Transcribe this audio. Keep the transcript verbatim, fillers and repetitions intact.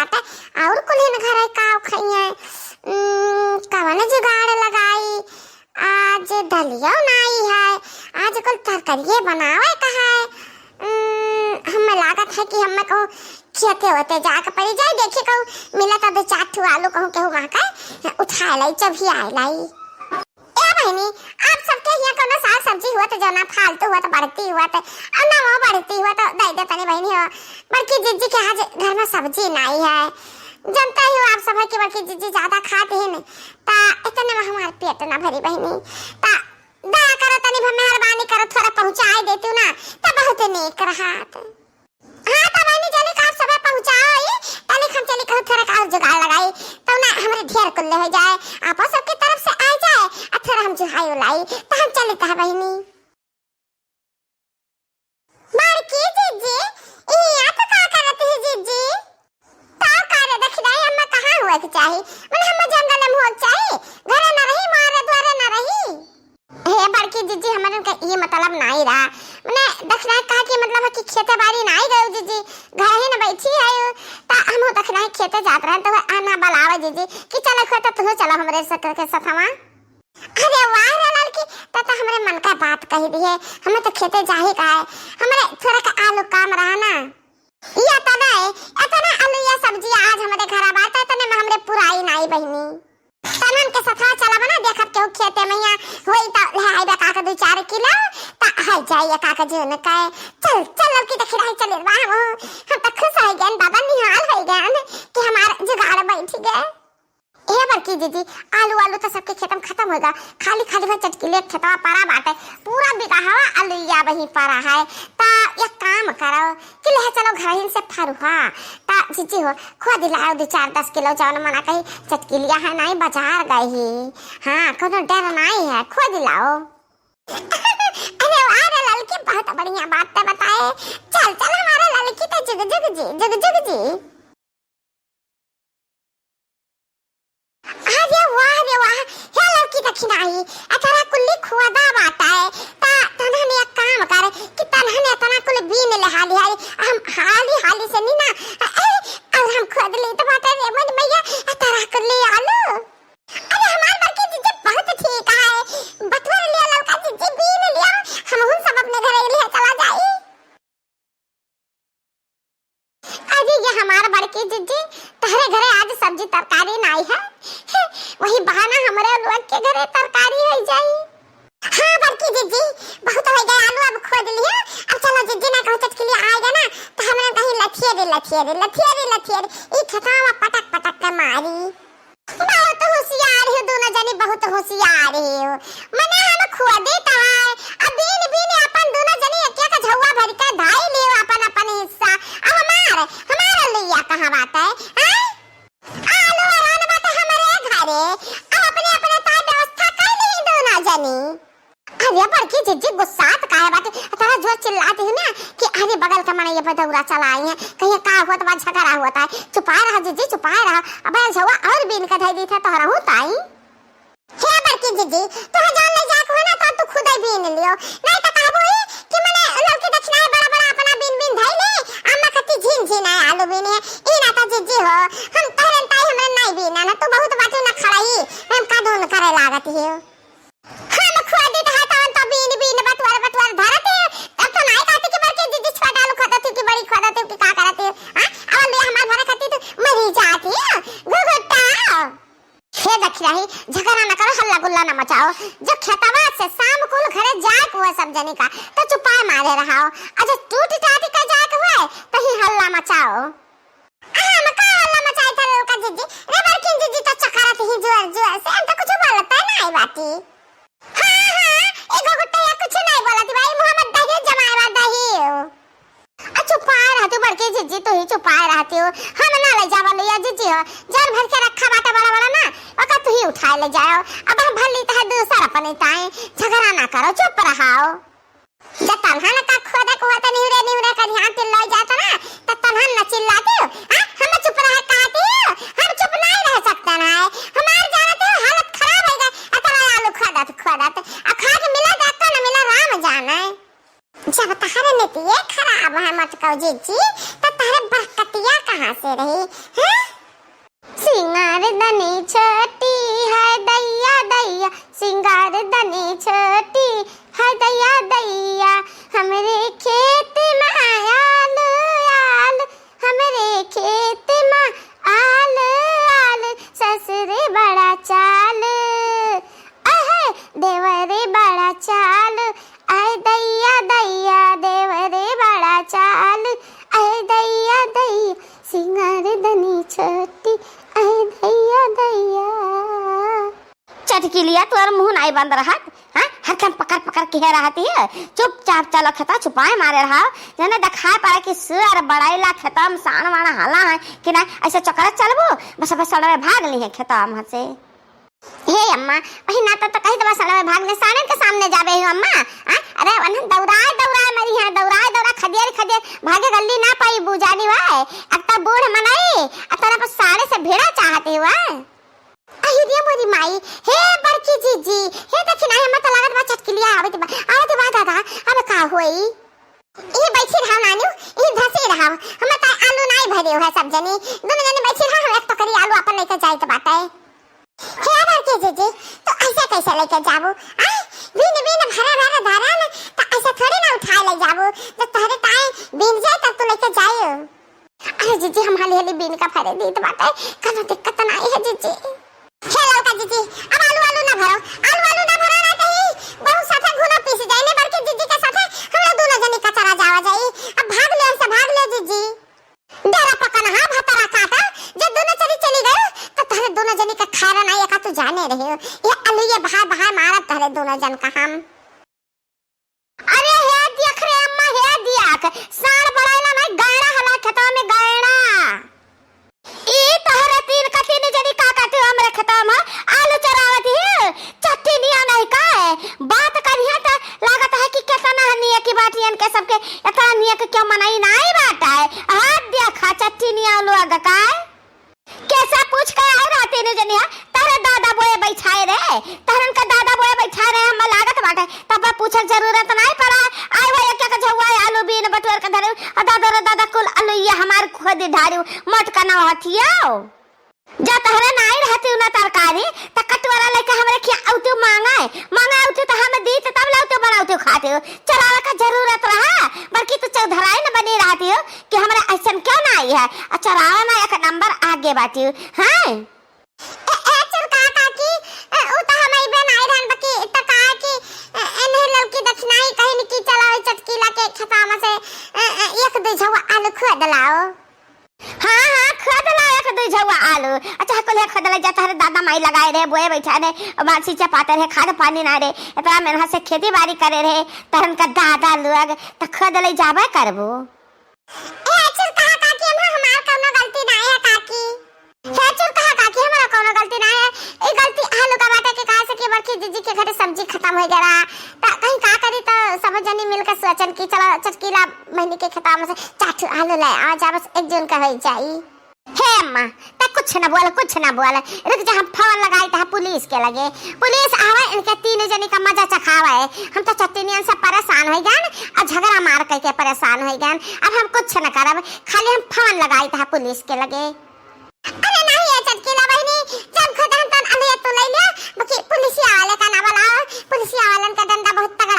बाटे, और कुल्हिन घरे काव खइहैं। उम, कवन जुगाड़ लगाई? आज दलियो नाई है, आज कुल तरकारिये बनावे का है। उम, हमें लागत है कि हमें कहूँ खेते वेते जाके पड़ी जाए, देखी कहूँ मिलत है दो चार ठो आलू, कहूँ केहू वहाँ का उठाए लाई, चबियाए लाई। ए बहिनी, आप सबके हियाँ कौनो साग सब्जी हुआ तो जौना फालतू हुआ तो बढ़ती हुआ तो, और ना वो बढ़ती हुआ तो दे दे तनी बहिनी हो। बड़की जिज्जी के आज घर में सब्जी नाई है। जनता ही हो आप सब है कि बड़की जिज्जी ज्यादा खात ही नहीं, ता इतने में हमार पेट ना भरी बहिनी। ता दया करो तनी भा मेहरबानी करो, थोड़ा पहुँचाए देती ना, तो बहुत नीक रहत। हाँ, तो बहिनी, जल्दी का आप सबे पहुँचाओ ई, तनिक हम चली कहूँ थोड़ा का और जुगाड़ लगाई, तो ना हमरे ढेर कुल्ले हो जाए, आपो सबके तरफ से आ जाए, आ थोड़ा हम जुहाई उलाई, तो हम चली कहा बहिनी। बड़की जिज्जी, इहाँ तो का करत ही जिज्जी? का करे दखिनाई अम्मा कहाँ हुए के चाही? मने हम जंगल में हुए के चाही? घरे न रही, मारे द्वारे न रही। हे बड़की जिज्जी, हमरन का ई मतलब नाई रहा। मने दखिनाई कहा कि मतलब है कि खेते बाड़ी नाई गयो जिज्जी, घर ही न बैठी है। ता हम दखिनाई खेते जात रहन तो वह आना बलावे जिज्जी कि चलो खेते तुहू चलो हमरे सक-, के सथवा। अरे वाह रे ललकी, ता तो हमरे मन का बात कही दिहे। हमें तो खेते जाही का है, हमरे थोड़ा का आलू काम रहा ना। ये तो नहीं, इतना आलू या सब्जी आज हमरे घर बाटे, इतने में हमरे पुराई नाई बहिनी। तनन के सथवा चला बना, देखब केहू खेते में या होई तो ले आइबे काका दो चार किलो, ता हल जाई काका जून के। चल, चल ललकी, देखी रही चले बा हम। हम तो खुश हो गए, बाबा निहाल हो गए कि हमार जुगाड़ बैठ गए। ए बड़की जिज्जी, आलू, आलू तो सबके खेतम खतम होइगा, खाली, खाली भर चटकीले खेतवा परा बाटे, पूरा बिगहवा आलू या वहीं परा है। ता एक काम करो कि ले चलो घरहिन से फरुहा, ता जिज्जी हो, खोद लाओ दो चार दस किलो, जौन मना कही चटकीलिया है नाई, बाजार गई ही। हाँ, कोनो डर नाई है, खोद लाओ। अरे वाह रे ललकी, बहुत बढ़िया बात तो बताए। चल, चल हमारे ललकी तो जुग जुग जी, जुग जुग जी। अरे वाह रे वाह, हे ललकी दखिनाई, अतरा कुल्ली खोदा बाटा है, ता तनहन एक काम कर कि तनहन एतना कुल बीन ले हाली हाली, हम हाली हाली से नी ना, ए, और हम खोद ली तो बाटे रे मोर मैया, अतरा कुल्ली आलू। अरे हमार बड़की जिज्जी बहुत ठीक है, बटुआ लिया ललका जिज्जी बीन लिया, हम हम सब अपने घरे ले चला जाई। अरे ये हमार बड़की जिज्जी, तहरे घरे आज सब्जी तरकारी नाई है। वही बहाना हमरे लोग के घरे तरकारी हो जाई। हाँ बड़की जिज्जी, बहुत हो गया आलू, अब खोद लिया। अब चलो जिज्जी ना कहूँ चटकिली आएगा ना, तो हमरे कहीं लथियेरी, लथियेरी, लथियेरी, लथियेरी। ई खेतवा में पटक पटक के मारी। बहुत होशियार हो दोनों जनी, बहुत होशियार हो। मने हम खोदी त है, अब बीन बीन अपन दोनों जनी एक एक झौआ भर के धाई लियो अपन अपन हिस्सा। अब हमार, हमार लिया कहाँ बात है? हैं? आलू अरान बात हमरे घरे, अब अपने अपने ताई व्यवस्था कर ली दोनों जनी। अरे बड़की जिज्जी गुस्सात काहे बाटे? तोरा जोर चिल्लात ही ना कि अरे बगल के मनई पे दौरा चला आई है, कहीं का होत बा, झगड़ा होत है। चुपाए रहा जिज्जी, चुपाए रहा। अब झौआ और बीन के धई दी थे तोहरा हूँ ताई। हे बड़की जिज्जी, तोहे जान ले जाके हो ना तो तू खुदे बीन लियो, नहीं तो कहबो ही कि मने लड़की दक्षिणा है बड़ा बड़ा अपना बीन बीन धई ले, अम्मा कती झीन झीन है आलू बीन है। ई ना तो जिज्जी हो, हम तोहरे ताई हमरे नहीं बीना ना, तू बहुत बाटे ना खड़ा ही, हम का दोन करे लागत ही हो। हम खोदित है तवन तो बीन बीन बटुअर बटुअर धरत है। तब तो नाई कहती कि बड़की जिज्जी छोटा आलू खोदत है कि बड़ी खोदत है कि का करत है। हाँ? अब ले हमार भरे खाती तो मरी जाती है। घुघुटा। हे दखिराही, झगड़ा न करो, हल्ला गुल्ला न मचाओ। जो खेतवा से शाम कुल घरे जाए को है सब जनी का, तो चुपाए मारे रहाओ। और जो टूट टाट के जाए को है, तो ही हल्ला मचाओ। हम का हल्ला मचाई था लोग का जिज्जी? रे बड़किन जिज्जी तो चकरत ही जोर जोर से, हम तो कुछ बोलता नहीं बाटी। हाँ, हाँ, एगो गुट्टा या कुछ नहीं बोलत भाई, मोहम्मद दही जमाए बा दही। आ चुपाए रहती बड़की जिज्जी, तू ही चुपाए रहती हो। हम ना ले जावा लिया जिज्जी हो, जौन भर के रखा बाटा बड़ा बड़ा ना, ओका तू ही उठाए ले जाओ। अब हम भर ली तो है दूसर अपने ताई, झगड़ा ना करो, चुप रहाओ। जब तनहन का खोदे को होता निहुरे निहुरे का ध्यान तिल्लोई जाता ना, तब तनहन न चिल्लाती हो। हाँ, हम चुप रहे कहती हो, हम चुप नहीं रह सकते ना है। हमार जानते हो हालत खराब हो गए, इतना आलू खोदत खोदत। अब खा के मिला जाता न मिला राम जाने। जब तहरे नीतिये खराब है मटकौ जिज्जी, तो तहरे बरकतिया कहाँ से रही? हाँ? दनी छोटी है दैया दैया, सिंगार दनी छोटी है दैया दैया। हमरे खेत में आलू आलू, हमरे खेत में आलू आलू, ससुरे बड़ा चालू, अहे देवरे बड़ा चालू, आय दैया दैया, देवरे बड़ा चालू, आय दैया दैया, सिंगार दनी छोटी, आय दैया दैया। चटकिलिया, तोर मुँह नाई बंद रहत, हाँ? हरदम पकड़ पकड़ के रहती है। चुपचाप चलो खेता छुपाए मारे रहा, जने देखाए पड़ा कि सुअर बड़ैला खेता में साँड़ वाण हला है कि ना, ऐसे चकरा चलबो, बस बस सड़वे भाग ली है खेता में से। हे अम्मा, वही नाता तो कही दबा सड़वे भाग ले, साँड़न के सामने जाबे हो अम्मा? हाँ? अरे वनहन दौड़ाए दौड़ाए मरी है, दौड़ाए दौड़ाए खदियर खदियर भागे गल्ली ना पाई बुझानी वाए। अब तो बूढ़ मनई, अब तोरा पर साँड़े से भिड़ा चाहती हुआ। अहि रे मोरी माई, हे बड़की जीजी, हे देखी ना, हमर त लागत बा चटकिलिया आवत बा, आवत बा दादा, अब का होई? ई बैठी रहा नानू, ई धसी रहा, हमर त आलू नाई भरे है सब जनी, दोनों जनी बैठी रहा, हम एक टोकरी आलू अपन लेके जाइत बाटे। हे बड़की जीजी, तू ऐसे कैसे लेके जाबू? आय, बीन बीन भरा भरा धरा न, त ऐसे थोड़ी ना उठाए ले जाबू, जब तोहरे ताए बीन जाए तब तू लेके जाए। अरे जीजी, हम हाली हाली बीन का भरे दीत बाटे, कौनो दिक्कत नाई है जीजी। हे ललका जीजी, अब आलू आलू ना भरो, आलू आलू ना भरो ना कहीं, बहुत साथे घुनो पीस जाए ने बड़की जीजी के साथे, हम लोग दोनों जनी कचरा जावा जाई। अब भाग ले हमसे, भाग ले जीजी। डेरा पकन हा भतरा काटा, जब दोनों चली चली गए, तो तहरे दोनों जनी का खैर नाई, एका तू जाने रहे हो। ये आलू ये बहार बहार मारत तहरे दोनों जन का हम। अरे हे देख रे अम्मा, हे देख, साँड़ बड़ैला नाई, गैड़ा हला खेतवा में गैड़ा। ई तोहरे तीन का तीन जनी का करती हो हमरे खेतवा में, आलू चरावत ही, चट्टी निया नहीं का है? बात करिहे त लागत है कि केतना निया की बाटियन के सबके, एतना निया के क्यों मनई नाई बाटा है? हाथ देखा चट्टी निया लोग का है? कैसा पूछ के आए रहते ने जनिया, तहरे दादा बोए बैठाए रहे, तहरन का दादा बोए बैठाए रहे, हमें लागत बाटे, तब पूछल जरूरत नाई पड़ा। आए भाई, एक एक झौआ आलू बीन बटुअर के धरे, आ दादा रे दादा, कुल आलू ये हमार खुद ढारू, मोट का ना हथियो। जा तहरे नाई रहती ना तरकारी, त कटोरा लेके हमरे खिया आउती मांगे, मांगे आउती त हम दी, त तब लाउती बनाउती खाती। चलावे का जरूरत रहा, बल्कि तू चौधराई न बनी रहती हो कि हमरा ऐसन क्यों ना आई है? अच्छा, रावा ना एक नंबर आगे बाटी, हैं? ए, ए, चुरका काकी, ए, उ त हम अइबे नाई रहन, बाकी त का कि, ए, एन्हे लौकी दक्षिणाई कहिन कि चला ओइ चटकीला के खेतामा से, ए, ए, एक दुई झौआ आलू खोद लाओ। हाँ, हाँ, खोद ला एक दुई झौआ आलू। अच्छा, कुल है खोद ले जा, तहरे दादा माई लगाए रहे, बोए बैठा रहे, मानसी चपाते रहे, खाद पानी ना रहे, इतना मेहनत से खेती बाड़ी करे रहे, तहरन का दादा लोग, त खोद ले जाबे करबो। ए, चुरका काकी, एमा हमार कौनो गलती ना है काकी। हे चुरका काकी, हमार कौनो गलती ना है। ई गलती आलू का बाटे के, काहे से कि बड़की जीजी के घरे सब्जी खतम हो गया। त कहीं का करी, त सब जनी मिलके सोचन कि चलो चटकीला बहिनी के खेतामा से चार ठो आलू ले आवा जा, बस एक जन का हो जाई। हे अम्मा, त कुछ ना बोल, कुछ ना बोल। रुक जा, हम फोन लगाई त पुलिस के लगे। पुलिस आवे, इनके तीन जनी का मजा चखावे। हम त चट्टिनियन से परेशान हो गए और झगड़ा मार करके परेशान हो गए। अब हम कुछ न करब, खाली हम फोन लगाई त पुलिस के लगे। अरे नहीं, ये चटकीला बहिनी, जब खुद हम तन अलिया तू ले ले, बाकी पुलिसिया वाले का ना बुलाओ, पुलिसिया वालन का डंडा बहुत तगड़ा